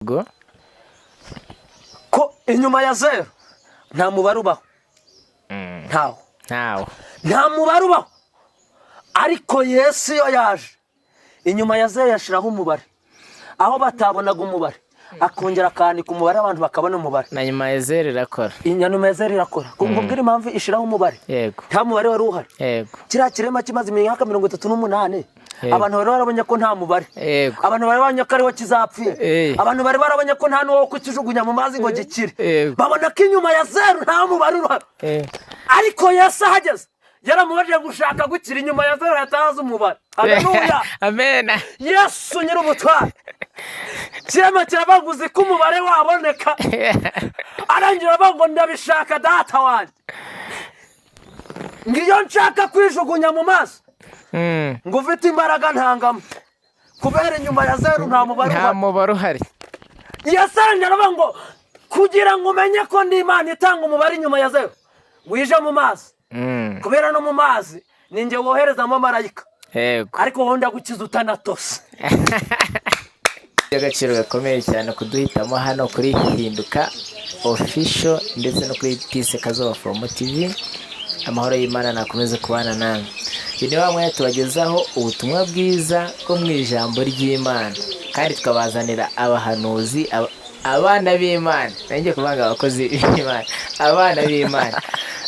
Yego. Ko inyuma ya zeru nta mubare ubaho, ntawo. Ntawo. Nta mubare ubaho, ariko Yesu iyo yaje inyuma ya zeru yashyiraho umubare. Aho batabonaga umubare, akongera akandika umubare, abantu bakabona umubare. Na nyuma ya zeru irakora. Inyuma ya zeru irakora. Nkubwire impamvu ishyiraho umubare. Nta mubare wari uhari. Kiriya kirema kimaze imyaka 38, abantu bari barabonye ko nta mubare. Abantu bari barabonye ko ariho kizapfira. Abantu bari barabonye ko nta n'uwo kukijugunya mu mazi ngo gikire. Babona ko inyuma ya zeru nta mubare uhari. Ariko Yesu ahageze yaramubajije gushaka gukira, inyuma ya zeru yatahaza umubare. Haleluya! Amen. Yesu nyir'ubutware, kirema kiravuga ngo uzi ko umubare waboneka. Arangira avuga ngo ndabishaka, data wanjye, ngo iyo nshaka kwijugunya mu mazi, ngo ufite imbaraga ntangamo, kubera inyuma ya zeru nta mubare nta uhari. Mubare uhari. Yesu arangira aravuga ngo kugira ngo umenye ko ndi Imana itanga umubare inyuma ya zeru, wije mu mazi, kubera no mu mazi ni njye woherezamo marayika, ariko wowe ndagukiza utanatose. By'agaciro gakomeye cyane kuduhitamo hano kuri Hinduka Official ndetse no kuri Peace Kazuba From TV. Amahoro y'Imana nakomeze kubana namwe. Uyu ni wa mwanya tubagezaho ubutumwa bwiza bwo mu ijambo ry'Imana, kandi tukabazanira abahanuzi, abana b'Imana. Nanjye kuvanga abakozi b'Imana, abana b'Imana.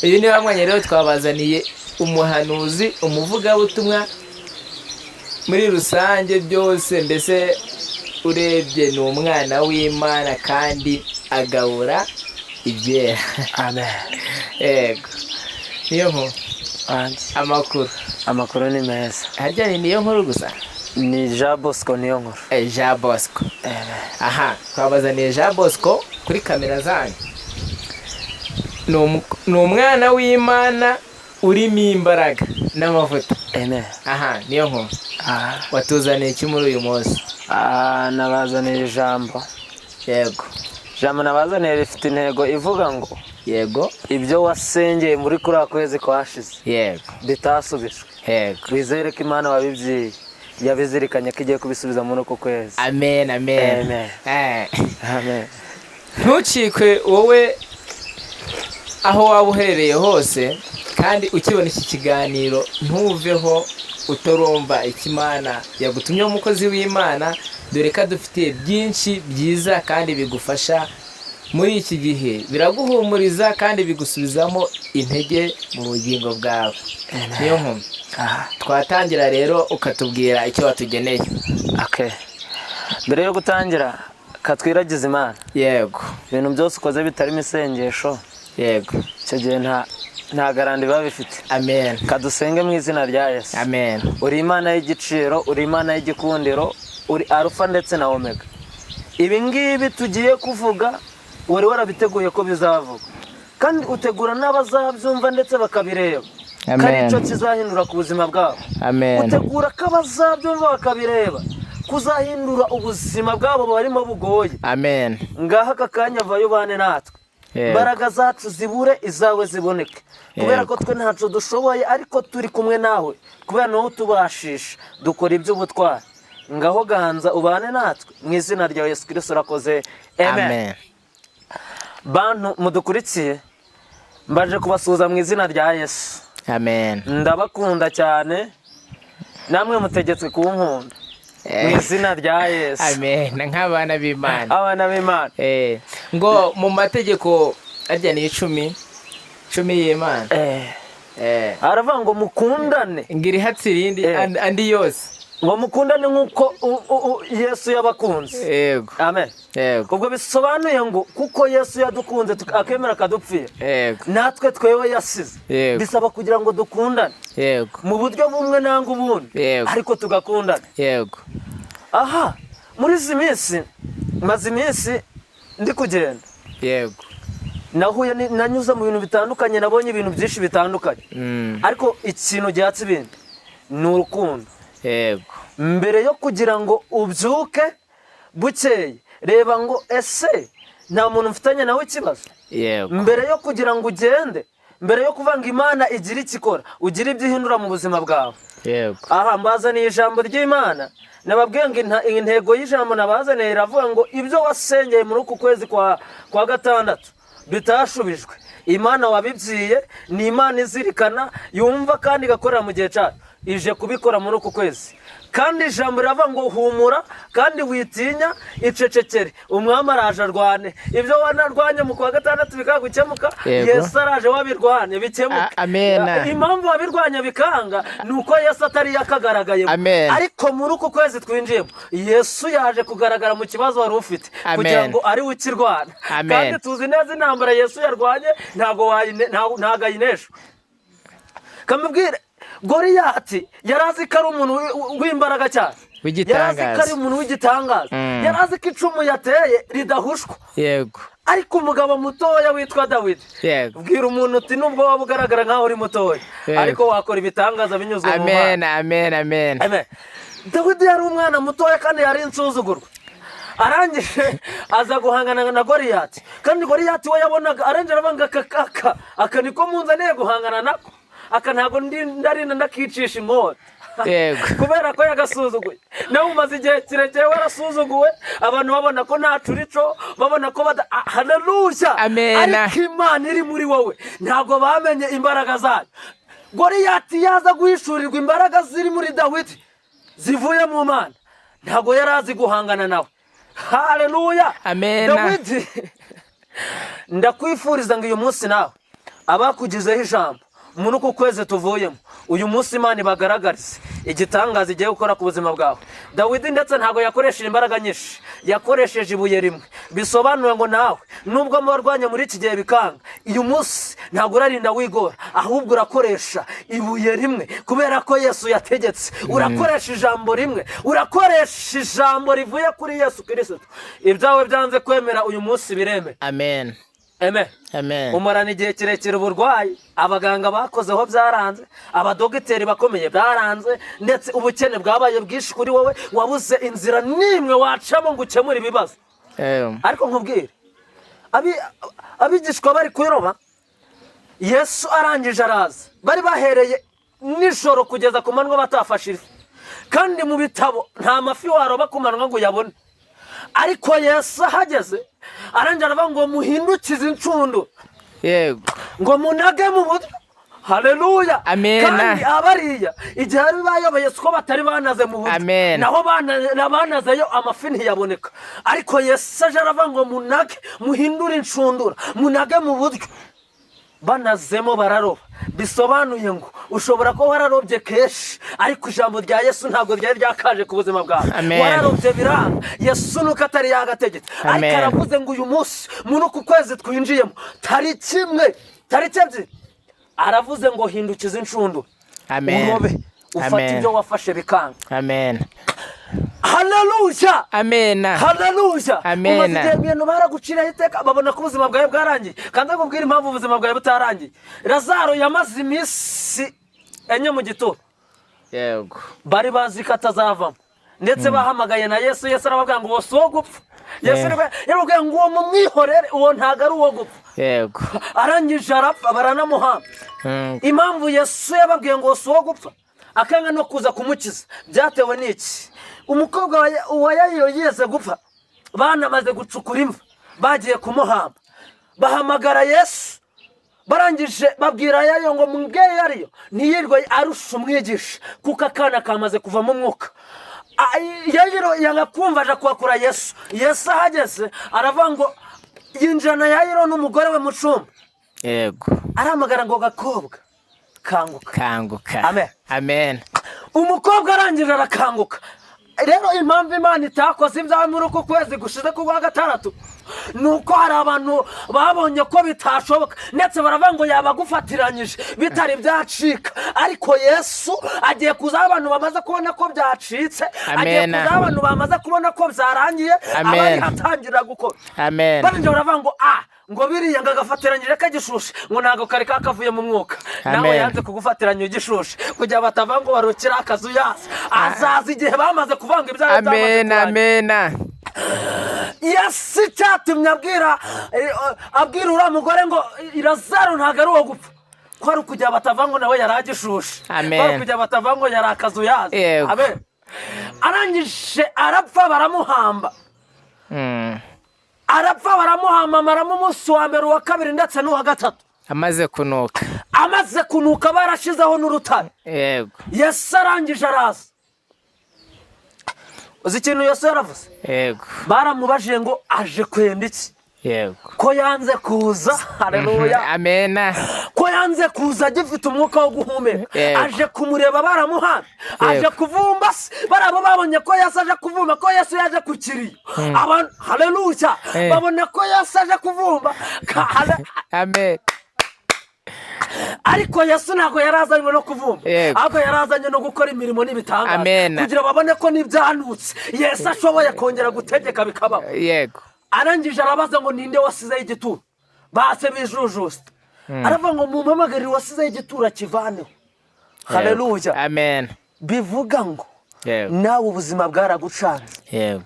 Uyu ni wa mwanya rero twabazaniye umuhanuzi, umuvugabutumwa muri rusange, byose mbese urebye ni umwana w'Imana kandi agabura ibyera. Amen. Yego, niyo nkuru. Amakuru? Amakuru ni meza. Harya ni niyo nkuru gusa? Ni Jean Bosco niyo nkuru. Jean Bosco. Aha twabazaniye Jean Bosco kuri kamera zanyu. Ni umwana w'Imana urimo imbaraga n'amavuta. Amen. Aha niyo nkuru. Ah, watuzaniye iki muri uyu munsi? Ah, nabazaniye ijambo. Ijambo nabazaniye rifite intego ivuga ngo ibyo wasengeye muri kuriya kwezi kwashize bitasubijwe, wizere ko Imana wabibyiye yabizirikanye, ko igiye kubisubiza muri uku kwezi. Amen, amen. Amen. Amen. Ntucikwe wowe aho waba uherereye hose, kandi ukibona iki kiganiro ntuveho utarumva icyo Imana yagutumyeho umukozi w'Imana, dore ko adufitiye byinshi byiza kandi bigufasha muri iki gihe, biraguhumuriza kandi bigusubizamo intege mu bugingo bwawe. Niyo nkumi. Ah, twatangira rero ukatubwira icyo watugeneye. Okay. Mbere yo gutangira, katwiragize Imana. Ibintu byose ukoze bitarimo isengesho, icyo gihe nta garanti biba bifite. Amen. Kadusenge mu izina rya Yesu. Amen. Uri Imana y'igiciro, uri Imana y'igikundiro, uri Arufa ndetse na Omega. Ibi ngibi tugiye kuvuga wari warabiteguye ko bizavuga, kandi utegura n'abazabyumva ndetse bakabireba ko Amen. ari cyo kizahindura ku buzima bwabo. Amen. Utegura ko abazabyumva bakabireba kuzahindura ubuzima bwabo barimo bugoye. Amen. Ngaha aka kanya vayo ubane natwe, imbaraga zacu zibure, izawe ziboneke, kubera ko twe ntaco dushoboye, ariko turi kumwe nawe, kubera nawe utubashisha dukora iby'ubutwari. Ngaho ganza ubane natwe mu izina rya Yesu Kirisito, urakoze, amen. Amen. Bantu mudukurikiye, mbaje kubasuhuza mu izina rya Yesu. Amen. Ndabakunda cyane, namwe mutegetswe kunkunda mu izina rya Yesu. Amen, nk'abana b'Imana. Abana b'Imana. Ngo mu mategeko arya ni 10, 10 y'Imana. Aravuga ngo mukundane. Ngo irihatse irindi andi yose. Ngo mukundane nk'uko Yesu yabakunze. Amen. Ubwo bisobanuye ngo kuko Yesu yadukunze akemera akadupfira, natwe twewe yasize, bisaba kugira ngo dukundane mu buryo bumwe nangwa ubundi, ariko tugakundana. Aha muri izi minsi, maze iminsi ndi kugenda, nahuye nanyuze mu bintu bitandukanye, nabonye ibintu byinshi bitandukanye, ariko ikintu gihatse ibindi ni urukundo. Mbere yo kugira ngo ubyuke bukeye, reba ngo ese nta muntu mfitanye nawe ikibazo? Mbere yo kugira ngo ugende, Mbere yo kuvuga ngo Imana igira icyo ikora, ugira ibyo ihindura mu buzima bwawe. Yego. Aha mbazaniye ijambo ry'Imana. Nababwiye ngo intego y'ijambo nabazaniye iravuga ngo ibyo wasengeye muri uku kwezi kwa gatandatu bitashubijwe, Imana wabibyiye ni Imana izirikana, yumva kandi igakorera mu gihe cyayo, ije kubikora muri uku kwezi. Kandi ijambo riravuga ngo humura kandi witinya, icecekere, umwami araje arwane. Ibyo wanarwanye mu kwa gatandatu bikagukemuka, Yego. Yesu araje wabirwane bikemuke. Amena. Impamvu wabirwanya bikanga ni uko Yesu atari yakagaragayemo. Amen. Ariko muri uku kwezi twinjiyemo, Yesu yaje kugaragara mu kibazo wari ufite, Amen. kugira ngo ari we ukirwana. Amen. Kandi tuzi neza intambara Yesu yarwanye, ntabwo ayinesha. Kamubwire, Goriyati yari azi ko ari umuntu w'imbaraga cyane, W'igitangaza. yari azi ko ari umuntu w'igitangaza, yari azi ko icumu yateye ridahushwa. Ariko umugabo mutoya witwa Dawidi, bwira umuntu uti nubwo waba ugaragara nkaho uri mutoya, ariko wakora ibitangaza binyuzwe mu Amen. Mana. Amen, amen. Amen. Dawidi yari umwana mutoya kandi yari insuzugurwa. Arangije aza guhangana na Goriyati, kandi Goriyati we yabonaga arangije aravuga ngo aka niko munzaniye guhangana nako, aka ntabwo ndarinda ndakicisha inkota. Kubera ko yagasuzuguye. Nawe umaze igihe kirekire warasuzuguwe, abantu babona ko nta curico, babona ko bada. Haleluya. Amen. Ariko Imana iri muri wowe, ntabwo bamenye imbaraga zayo. Goriyati yaza guhishurirwa imbaraga ziri muri Dawidi zivuye mu Mana, ntabwo yari azi guhangana nawe. Haleluya. Amen. Dawidi, ndakwifuriza ngo uyu munsi nawe abakugizeho ijambo muri uku kwezi tuvuyemo, uyu munsi Imana ibagaragarize igitangaza igiye gukora ku buzima bwawe. Dawidi ndetse ntabwo yakoresheje imbaraga nyinshi, yakoresheje ibuye rimwe. Bisobanuye ngo nawe nubwo mubarwanya muri iki gihe bikanga, uyu munsi ntabwo urarinda wigora, ahubwo urakoresha ibuye rimwe, kubera ko Yesu yategetse. Urakoresha ijambo rimwe, urakoresha ijambo rivuye kuri Yesu Kirisito. Ibyawe byanze kwemera, uyu munsi biremera. Amen. Amen. Amen. Umarana igihe kirekire uburwayi, abaganga bakozeho byaranze, abadogiteri bakomeye byaranze, ndetse ubukene bwabaye bwinshi kuri wowe, wabuze inzira n'imwe wacamo ngo ukemure ibibazo. Ariko nkubwire, abigishwa bari kuroba, Yesu arangije araza. Bari bahereye nijoro kugeza ku manywa batafashe ifi, kandi mu bitabo nta mafi waroba ku manywa ngo uyabone. Ariko Yesu ahageze arangije aravuga ngo muhindukize incundu, ngo munage mu buryo. Haleluya. Amen. Kandi abariya igihe bari bayoboye siko batari banaze mu buryo. Amen. Naho banazeyo amafi ntiyaboneka. Ariko Yesu aje aravuga ngo munage, muhindure inshundura, munage mu buryo. Banazemo bararoba. Bisobanuye ngo ushobora kuba wararobye kenshi, ariko ijambo rya Yesu ntabwo ryari ryakaje ku buzima bwawe. Amen. Wararobye biranga, Yesu nuko atari yagategetse. Ariko Amen. aravuze ngo uyu munsi, muri uku kwezi twinjiyemo, tariki 1, tariki 2, aravuze ngo hindukize inshundura, Amen. urobe, ufate Amen. ibyo wafashe bikanga. Amen. Haleluya. Amen. Haleluya. Amen. Umaze igihe ibintu baraguciraho iteka, babona ko ubuzima bwawe bwarangiye. Kandi nkubwire impamvu ubuzima bwawe butarangiye. Lazaro yamaze iminsi 4 mu gituro. Bari bazi ko atazavamo, ndetse bahamagaye na Yesu. Yesu arababwira ngo uwo si uwo gupfa. Yesu yarababwiye ngo uwo mumwihorere, uwo ntabwo ari uwo gupfa. Arangije arapfa, baranamuhamba. Impamvu Yesu yababwiye ngo si uwo gupfa, akanga no kuza kumukiza, byatewe n'iki? Umukobwa wa Yayiro yigeze gupfa, banamaze gucukura imva, bagiye kumuhamba, bahamagara Yesu. Barangije babwira Yayiro ngo mbwe yariyo ntiyirwe arusha umwigisha, kuko akana kamaze kuvamo umwuka. Yayiro yanga kumva, aja kuhakura Yesu. Yesu ahageze aravuga ngo yinjirana Yayiro n'umugore we mu cumba. Arahamagara ngo gakobwa, kanguka. Kanguka. Amen. Amen. Umukobwa arangije arakanguka. Rero impamvu Imana itakoze ibyawe muri uku kwezi gushize ku wa gatandatu, ni uko hari abantu babonye ko bitashoboka, ndetse baravuga ngo yabagufatiranyije bitari byacika. Ariko Yesu agiye kuzaho abantu bamaze kubona ko byacitse, agiye Amen. kuzaho abantu bamaze kubona ko byarangiye, Amen. abari hatangira gukora. Amen. Barangije baravuga ngo ngo biriya ngo agafatiranyije kagishushe, ngo ntabwo kari kakavuye mu mwuka. Nawe Amen. yanze kugufatiranya ugishushe, kugira batava ngo barukire akazu yaza azaza igihe bamaze kuvanga ibyaha byamaze Amen. kurangira. Amen. Yesu icyatumye abwira uriya mugore ngo Lazaro ntabwo ari uwo gupfa, Kwari ukugira batava ngo nawe yari agishushe. Amen. Kwari ukugira batava ngo yari akazuyazi. Yego. Amen. Arangije arapfa, baramuhamba. Arapfa, baramuhamba, amaramo umunsi wa mbere, uwa kabiri ndetse n'uwa gatatu. Amaze kunuka. Amaze kunuka, barashizeho n'urutare. Yesu arangije araza. Uzi ikintu Yesu yaravuze? Yego. Baramubajije ngo aje kwenda iki? Ko yanze kuza, haleluya. Amena. Ko yanze kuza agifite umwuka wo guhumeka. Yego. Aje kumureba baramuhana, aje kuvumba se baraba babonye ko Yesu aje kuvumba, ko Yesu yaje ku kiriyo abantu, haleluya. Babona ko Yesu aje kuvumba. Amen. Ariko Yesu ntabwo yari azanywe no kuvumba, ahubwo yari azanywe no gukora imirimo n'ibitangaza, Amen. kugira babone ko n'ibyanutse Yesu ashoboye kongera gutegeka bikabaho. Arangije arabaza ngo ninde wasizeho igituro? Base bijujuse. Aravuga ngo mumpamagarire uwasizeho igituro akivaneho. Haleluya. Amen. Bivuga ngo nawe ubuzima bwaragucanze.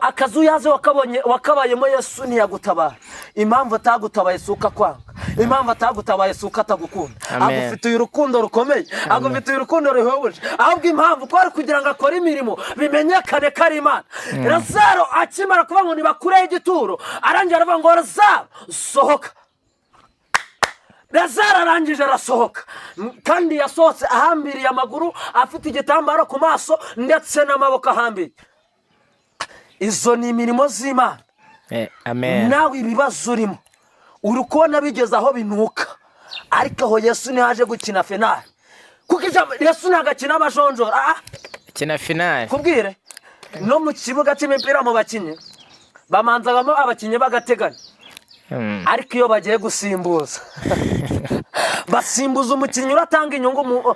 Akazuyaze wakabonye wakabayemo, Yesu ntiyagutabara. Impamvu atagutabaye si uko akwanga, impamvu atagutabaye si uko atagukunda. Amen. Agufitiye urukundo rukomeye, agufitiye urukundo ruhebuje. Ahubwo impamvu ko ari kugira ngo akore imirimo bimenyekane ko ari Imana. Lazaro akimara kuvuga ngo nibakureho igituro, arangira aravuga ngo Lazaro sohoka. Lazaro arangije arasohoka. Kandi yasohotse ahambiriye amaguru, afite igitambaro ku maso ndetse n'amaboko ahambiriye. Izo ni imirimo z'Imana. Amen. Nawe ibibazo urimo, uri kubona bigeze aho binuka, ariko aho Yesu ntihaje gukina finale, kuko ijambo Yesu ntabwo akina amajonjora. Kina finale. Kubwire, no mu kibuga cy'imipira, mu bakinnyi bamanzagamo abakinnyi b'agateganyo. Ariko iyo bagiye gusimbuza, basimbuza umukinnyi uratanga inyungu,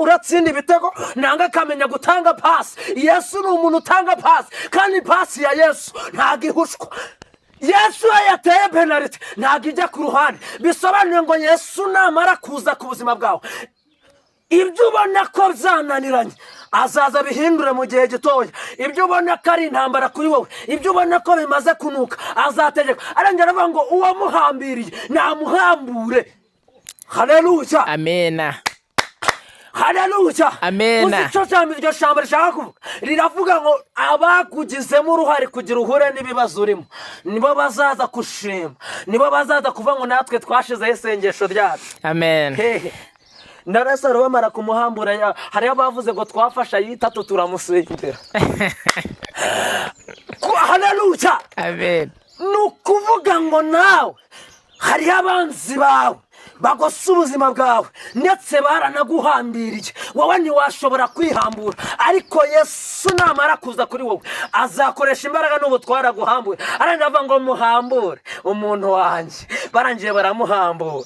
uratsinda ibitego nanga akamenya gutanga pasi. Yesu ni umuntu utanga pasi, kandi pasi ya Yesu ntabwo ihushwa. Yesu iyo yateye penaliti ntabwo ijya ku ruhande. Bisobanuye ngo Yesu namara kuza ku buzima bwawe, ibyo ubona ko byananiranye azaza bihindure mu gihe gitoya. Ibyo ubona ko ari intambara kuri wowe, ibyo ubona ko bimaze kunuka, azategeka. Arongera aravuga ngo uwamuhambiriye namuhambure. Haleluya. Amena. Haleluya. Amena. Uzi icyo jambo iryo jambo rishaka kuvuga? Riravuga ngo abakugizemo uruhare kugira uhure n'ibibazo urimo, nibo bazaza gushima, nibo bazaza kuvuga ngo natwe twashizeho isengesho ryacu. Amen. Hehe na Lazaro bamara kumuhambura, hariho abavuze ngo twafashe ayitatu turamusengera. Haleluya. Amen. Ni ukuvuga ngo nawe hariho abanzi bawe bagose ubuzima bwawe, ndetse baranaguhambiriye, wowe ntiwashobora kwihambura. Ariko Yesu namara kuza kuri wowe, azakoresha imbaraga n'ubutware aguhambure. Arangira avuga ngo muhambure umuntu wanjye. Barangiye baramuhambura.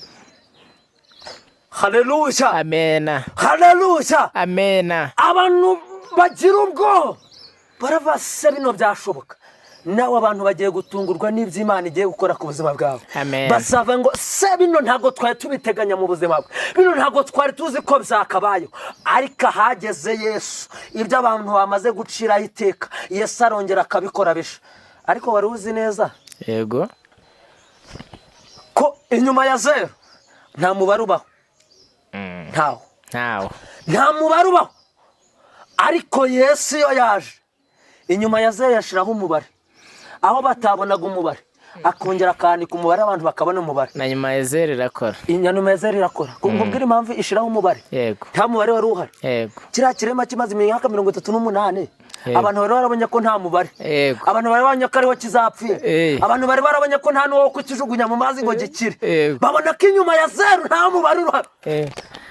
Haleluya. Amena. Haleluya. Amena. Abantu bagira ubwoba, barava se bino byashoboka? Nawe abantu bagiye gutungurwa n'ibyo Imana igiye gukora ku buzima bwawe. Amen. Basaba ngo se bino ntabwo twari tubiteganya mu buzima bwe, bino ntabwo twari tuzi ko byakabayeho. Ariko ahageze Yesu, ibyo abantu bamaze guciraho iteka, Yesu arongera akabikora bisha. Ariko wari uzi neza Yego. ko inyuma ya zeru nta mubare ubaho? Ntawo. Ntawo. Nta mubare ubaho. Ariko Yesu iyo yaje, inyuma ya zeru yashyiraho umubare. Aho batabonaga umubare, akongera akandika umubare, abantu bakabona umubare. Na nyuma ya zeru irakora. Inyuma ya zeru irakora. Nkubwire impamvu ishyiraho umubare. Nta mubare wari uhari. Kiriya kirema kimaze imyaka 38, abantu bari barabonye ko nta mubare. Abantu bari barabonye ko ariho kizapfira. Abantu bari barabonye ko nta n'uwo kukijugunya mu mazi ngo gikire. Babona ko inyuma ya zeru nta mubare uhari.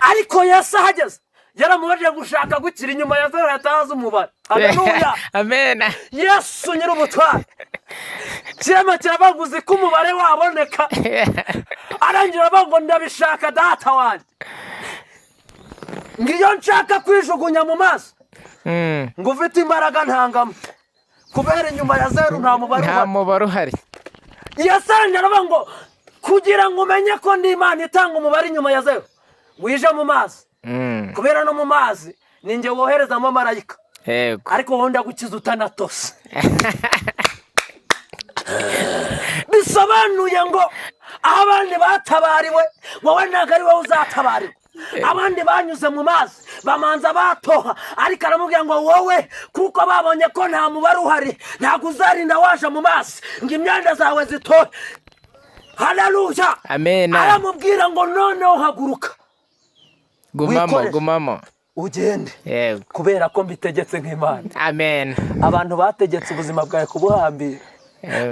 Ariko Yesu ahageze, yaramubajije gushaka gukira, inyuma ya zeru yatazi umubare. Haleluya. Amena. Yesu nyir'ubutware. Kirema kiravuga uzi ko umubare waboneka. Arangira avuga ngo ndabishaka data wanjye, ngo iyo nshaka kwijugunya mu maso, ngo ufite imbaraga ntangamo, kubera inyuma ya zeru nta mubare Nta uhari. mubare uhari. Yesu arangira aravuga ngo kugira ngo umenye ko ndi Imana itanga umubare inyuma ya zeru, wije mu mazi, kubera no mu mazi ni njye woherezamo marayika. Ariko wowe ndagukiza utanatose. Bisobanuye ngo Abandi batabariwe, wowe ntabwo ari wowe uzatabarirwa. Abandi banyuze mu mazi bamanza batoha, ariko aramubwira ngo wowe, kuko babonye ko nta mubare uhari, ntabwo uzarinda waje mu mazi ngo imyenda zawe zitohe. Haleluya! Amen. Aramubwira ngo noneho haguruka, Gumamo. wikorere. Gumamo. Ugende, Yego. kubera ko mbitegetse nk'Imana. Amen. Abantu bategetse ubuzima bwawe kubuhambira,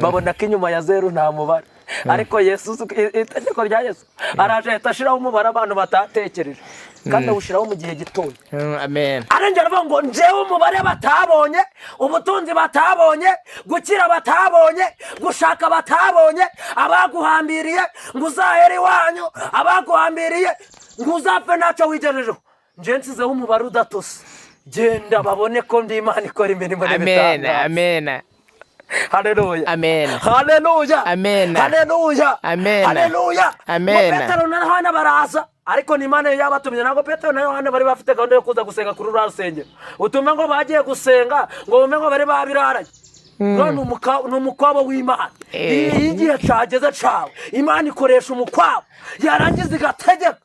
babona ko inyuma ya zeru nta mubare, ariko Yesu, itegeko rya Yesu, araje ahita ashiraho umubare abantu batatekereje, kandi awushyiraho mu gihe gitoya. Amen. Arengera avuga ngo njyewe umubare batabonye, ubutunzi batabonye, gukira batabonye, gushaka batabonye, abaguhambiriye ngo uzahere iwanyu, abaguhambiriye ngo uzapfe ntacyo wigejejeho, njye nsizeho umubare udatose. Genda babone ko ndi Imana ikora imirimo Amen. n'ibitangaza. Amen. Haleluya! Amen. Haleluya! Amen. Haleluya! Amen. Haleluya! Amen. Ngo Petero na Yohana baraza, ariko ni Imana yabatumye. Ntabwo Petero na Yohana bari bafite gahunda yo kuza gusenga kuri ruriya rusengero. Utume ngo bagiye gusenga, ngo bume ngo bari babiraranye. None ni umukwabo w'Imana. Iyo igihe cageze cawe, Imana ikoresha umukwabo, yarangiza igategeka,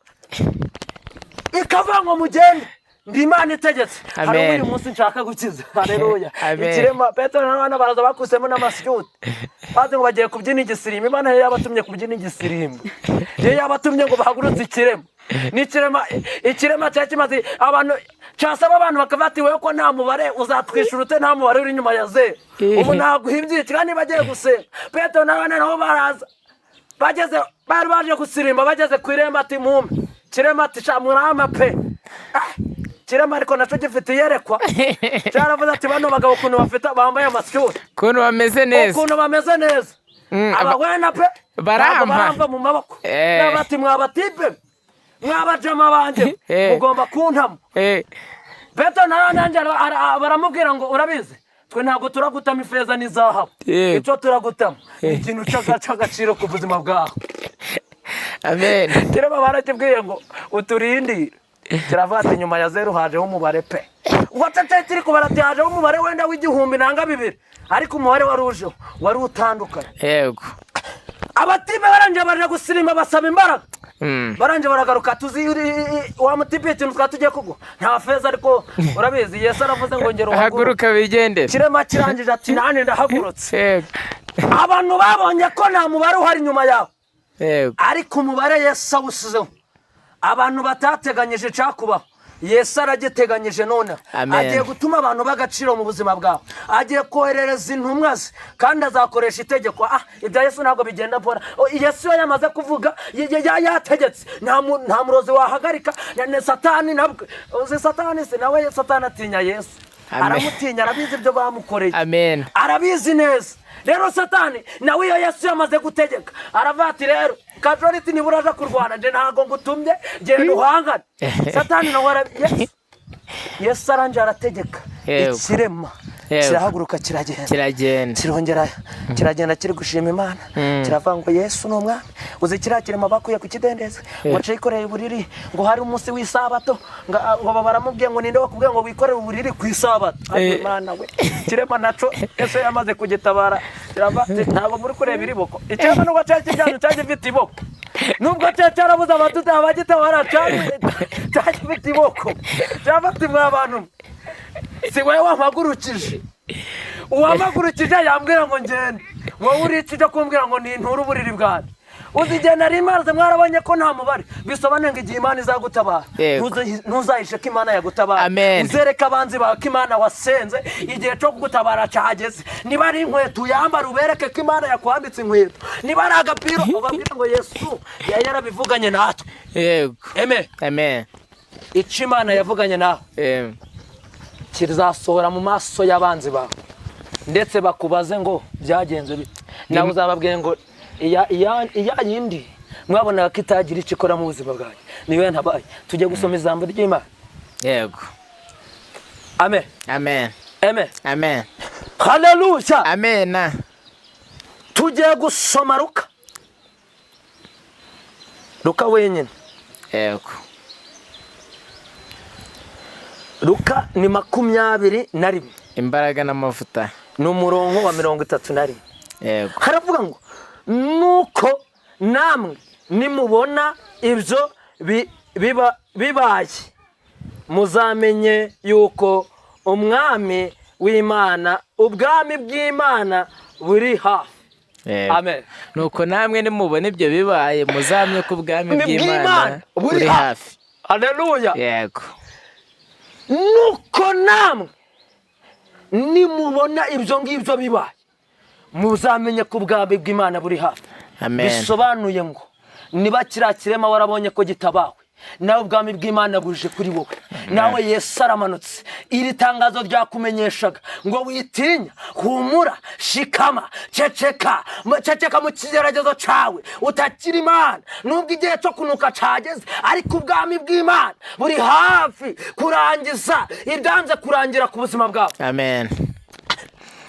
ikavuga ngo mugende, ndi Imana itegetse. Hari Amen. uyu munsi nshaka gukiza. Haleluya! Amen. Ikirema, Petero na Yohana baraza, bakusemo n'amasyuti, bazi ngo bagiye kubyina igisirimba. Imana yari yabatumye kubyina igisirimba, yari yabatumye ngo bahagurutse ikirema. N'ikirema, ikirema cyari kimaze abantu, cyasaba abantu bakaba bati: "Wowe ko nta mubare, uzatwishyura ute? Nta mubare uri inyuma ya zeru, ubu ntabwo uhimbye." Kandi bagiye gusenga, Petero na Yohana nabo baraza. Bageze, bari baje gusirimba, bageze ku irembo ati: "Mumpe." Kirema ati: "Sha murama pe." Ah, kirema ariko nacyo gifite iyerekwa, cyaravuze ati: "Bano bagabo ukuntu bafite, bambaye amasyuti, Ukuntu bameze neza, ukuntu bameze neza, abahwena pe, Barampa. ntabwo baramva mu maboko." N'abati: "Mwabatipe, mwabajama banjye, mugomba kuntamo." Petero na nanjye baramubwira ngo: "Urabizi, twe ntabwo turagutama ifeza n'izahabu. Icyo turagutama ni ikintu cy'agaciro ku buzima bwawe." Amen. Kirema barakibwiye ngo uturindire, kiravuga ati: "Nyuma ya zeru hajeho umubare pe." Wacece kiri kubara ati hajeho umubare wenda w'igihumbi nanga bibiri, ariko umubare wari ujeho wari utandukanye. Abatipe barangije baje gusirimba, basaba imbaraga. Barangije baragaruka: "Tuzi wa mutipe, ikintu twari tugiye kugwa nta feza, ariko urabizi Yesu aravuze ngo ngera uhaguruke." Haguruka wigendere. Kirema kirangije ati: "Nanjye ndahagurutse." Abantu babonye ko nta mubare uhari inyuma yawe, ariko umubare Yesu awusizeho. Abantu batateganyije icyakubaho, Yesu aragiteganyije noneho. Amen. Agiye gutuma abantu b'agaciro mu buzima bwawe, agiye koherereza intumwa ze, kandi azakoresha itegeko. Ah, ibya Yesu ntabwo bigenda mpora. Oh, Yesu iyo yamaze kuvuga, yategetse, nta murozi wahagarika. Na Satani nabwo, uzi Satani se nawe, Satani atinya Yesu. Amen. Aramutinya, arabizi ibyo bamukoreye. Amen. Arabizi neza. Rero Satani nawe, iyo Yesu yamaze gutegeka, aravuga ati: "Rero kajoriti, niba uraje kurwana, nje ntabwo ngutumye, genda uhangane." Satani nawe Yesu arangije arategeka, ikirema kirahaguruka, kiragenda. Kiragenda. Kirongera kiragenda, kiri gushima Imana. Kiravuga ngo Yesu ni umwami. Uzi kiriya kirema bakuye ku kidendezi ngo cikoreye uburiri, ngo hari umunsi w'isabato, ngo baramubwiye ngo: "Ninde wakubwiye ngo wikorere uburiri ku isabato?" Ariko Imana we, kirema naco Yesu yamaze kugitabara, kiravuga ati: "Ntabwo muri kureba iri boko." Ikirema nubwo cyari kiryamye, cyari gifite iboko. Nubwo cyari cyarabuze abagitabara, cyari gifite iboko. Kiravuga ati: "Mwa bantu mwe, si wowe wampagurukije? Uwampagurukije yambwira ngo ngende, wowe urica ujya kumbwira ngo ninture uburiri bwanjye." Uzi igihe nari maze, mwarabonye ko nta mubare, bisobanuye ngo igihe Imana izagutabara, ntuzahishe ko Imana yagutabara. Amen. Uzereke abanzi bawe ko Imana wasenze, igihe cyo kugutabara cyageze. Niba ari inkweto uyambara, ubereke ko Imana yakwambitse inkweto. Niba ari agapira, ubabwire ngo Yesu yari yarabivuganye natwe. Amen. Amen. Icyo Imana yavuganye nawe kizasohora mu maso y'abanzi bawe, ndetse bakubaze ngo byagenze bite, nawe uzababwire ngo iya yindi mwabonaga ko itagira icyo ikora mu buzima bwanjye niyo yantabaye. Tujye gusoma ijambo ry'Imana. Yego. Amen. Amen. Amen. Amen. Haleluya! Amen. Tugiye gusoma Luka, Luka wenyine. Luka ni 21. Imbaraga n'amavuta. Ni umurongo wa 31. Yego. Haravuga ngo: "Nuko Namwe nimubona ibyo bibaye, muzamenye yuko umwami w'Imana, ubwami bw'Imana buri hafi. Amen. Nuko namwe nimubona ibyo bibaye, muzamenye ko ubwami bw'Imana buri hafi. Haleluya. Yego. Nuko namwe nimubona ibyo ngibyo bibaye, muzamenye ko ubwami bw'Imana buri hafi. Amen. Bisobanuye ngo niba kiriya kirema warabonye ko gitabawe, nawe ubwami bw'Imana buje kuri wowe, nawe Yesu aramanutse. Iri tangazo ryakumenyeshaga ngo witinya, humura, shikama, ceceka, ceceka mu kigeragezo cawe, utakira Imana nubwo igihe cyo kunuka cageze, ariko ubwami bw'Imana buri hafi kurangiza ibyanze kurangira ku buzima bwawe. Amen.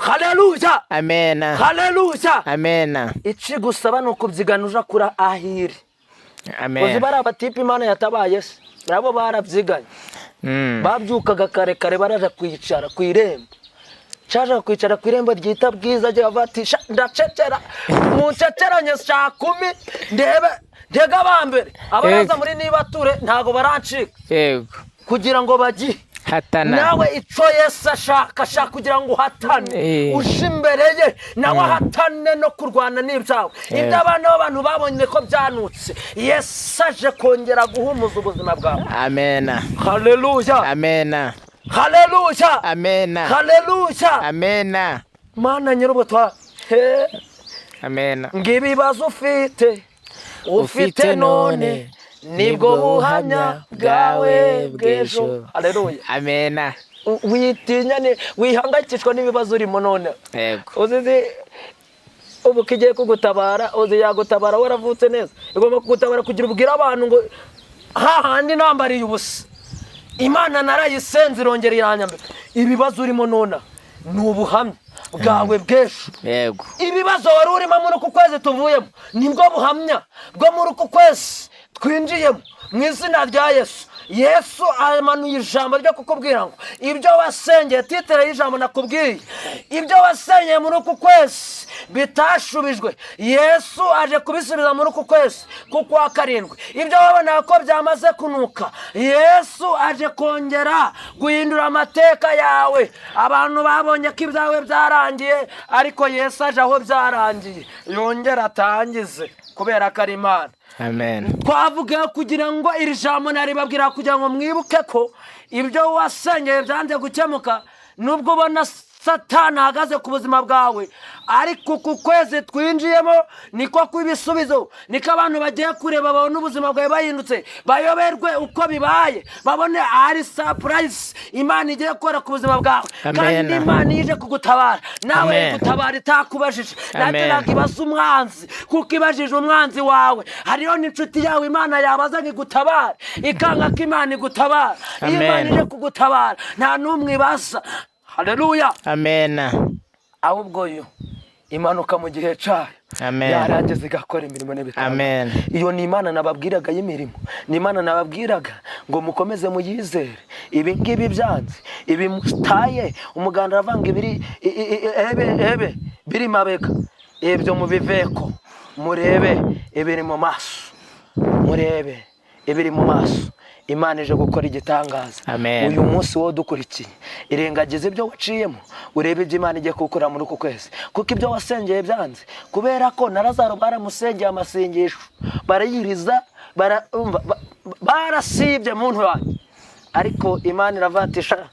Haleluya. Amen. Haleluya. Amen. Ikigusaba ni ukubyigana uja kura ahiri. Amen. Uzi bari abatipe Imana yatabaye se, nabo barabyiganye. Babyukaga kare kare baraja kwicara ku irembo. Caja kwicara ku irembo ryita Bwiza, agira bati ndacecera munceceranye saa 10 ndebe ntega abambere abaraza muri nibature ntago barancika. Yego. Kugira ngo bagihe hatana. Nawe ico Yesu ashaka kugira ngo uhatane, uje imbere ye nawe ahatane no kurwana n'ibyawe. Ibyo abana b'abantu babonye ko byanutse, Yesu aje kongera guhumuza ubuzima bwawe. Amen. Haleluya. Amen. Haleluya. Amen. Haleluya. Amen. Mana nyir'ubutware. Amen. Ngibibazo ufite none nibwo buhamya bwawe bw'ejo. Haleluya. Amen. Witinya, wihangayikishwa n'ibibazo urimo none. Yego. Uzizi ubu kigiye kugutabara, uzi yagutabara waravutse neza. Igomba kugutabara kugira ubwira abantu ngo hahandi nambariye ubusa, Imana narayisenze irongera iranyambika. Ibibazo urimo none ni ubuhamya bwawe bw'ejo. Yego. Ibibazo wari urimo muri uku kwezi tuvuyemo nibwo buhamya bwo muri uku kwezi twinjiyemo mu izina rya Yesu. Yesu amanuye ijambo ryo kukubwira ngo ibyo wasengeye, titre y'ijambo nakubwiye, ibyo wasengeye muri uku kwezi bitashubijwe, Yesu aje kubisubiza muri uku kwezi k'ukwa karindwi. Ibyo wabonaga ko byamaze kunuka, Yesu aje kongera guhindura amateka yawe. Abantu babonye ko ibyawe byarangiye, ariko Yesu aje aho byarangiye yongera atangize, kubera ko ari Imana. Amen. Twavuga kugira ngo iri jambo naribabwira kugira ngo mwibuke ko ibyo wasengeye byanze gukemuka, nubwo ubona Satani ahagaze ku buzima bwawe, ariko ku kwezi twinjiyemo niko kw'ibisubizo, niko abantu bagiye kureba babone ubuzima bwawe bahindutse, bayoberwe uko bibaye, babone ari surprise Imana igiye gukora ku buzima bwawe. Kandi Imana ije kugutabara, nawe igutabara itakubajije. Natwe ntabwo ibaza umwanzi, kuko ibajije umwanzi wawe hariyo n'inshuti yawe Imana yabaza ngo igutabare, ikanga ko Imana igutabara. Iyo Imana ije kugutabara nta n'umwe ibaza. Haleluya. Amen. Ahubwo yo imanuka mu gihe cyayo. Amen. Yarangiza igakora imirimo n'ibitabo. Amen. Iyo ni Imana nababwiraga y'imirimo, ni Imana nababwiraga ngo mukomeze muyizere. Ibi ngibi byanze, ibi mutaye umuganda aravanga ibiri ebe biri mabega, ibyo mubiveko, murebe ibiri mu maso, murebe ibiri mu maso. Imana ije gukora igitangaza. Uyu munsi wowe dukurikiye, irengagiza ibyo waciyemo, urebe ibyo Imana igiye gukora muri uku kwezi, kuko ibyo wasengeye byanze. Kubera ko na Lazaro baramusengeye amasengesho, barayiriza, barasibye muntu wanjye, ariko Imana iravatisha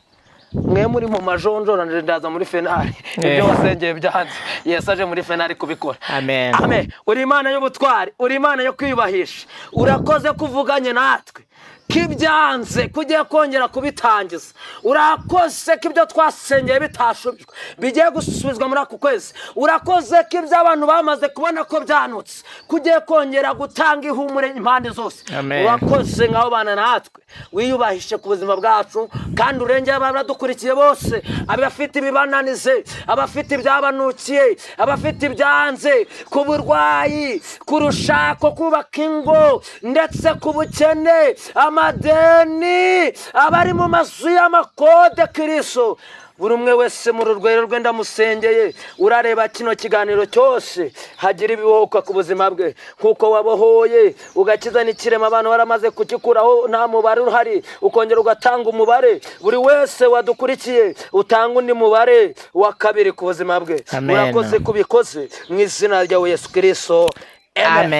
mwe muri mu majonjora ndaza muri finale. Ibyo wasengeye byanze, Yesu aje muri finale kubikora. Amen. Amen. Uri Imana y'ubutwari, uri Imana yo kwiyubahisha. Urakoze kuvuganye natwe kibyanze kugiye kongera kubitangiza. Urakoze ko ibyo twasengeye bitashubijwe bigiye gusubizwa muri ako kwezi. Urakoze ko ibyo abantu bamaze kubona ko byanutse kugiye kongera gutanga ihumure impande zose. Urakoze ngaho bana natwe, wiyubahishe ku buzima bwacu, kandi urengeye abadukurikiye bose, abafite ibibananize, abafite ibyabanukiye, abafite ibyanze, ku burwayi, ku rushako, kubaka ingo, ndetse ku bukene, amadeni, abari mu mazu y'amakode. Kristo Buri umwe wese mu rurwero rwe ndamusengeye. Urareba kino kiganiro cyose, hagira ibibohoka ku buzima bwe, kuko wabohoye ugakiza n'ikirema abantu baramaze kugikuraho, nta mubare uhari, ukongera ugatanga umubare. Buri wese wadukurikiye utanga undi mubare wa kabiri ku buzima bwe. Amen. Urakoze kubikoze mu izina ryawe Yesu Kirisito, amen. Amen.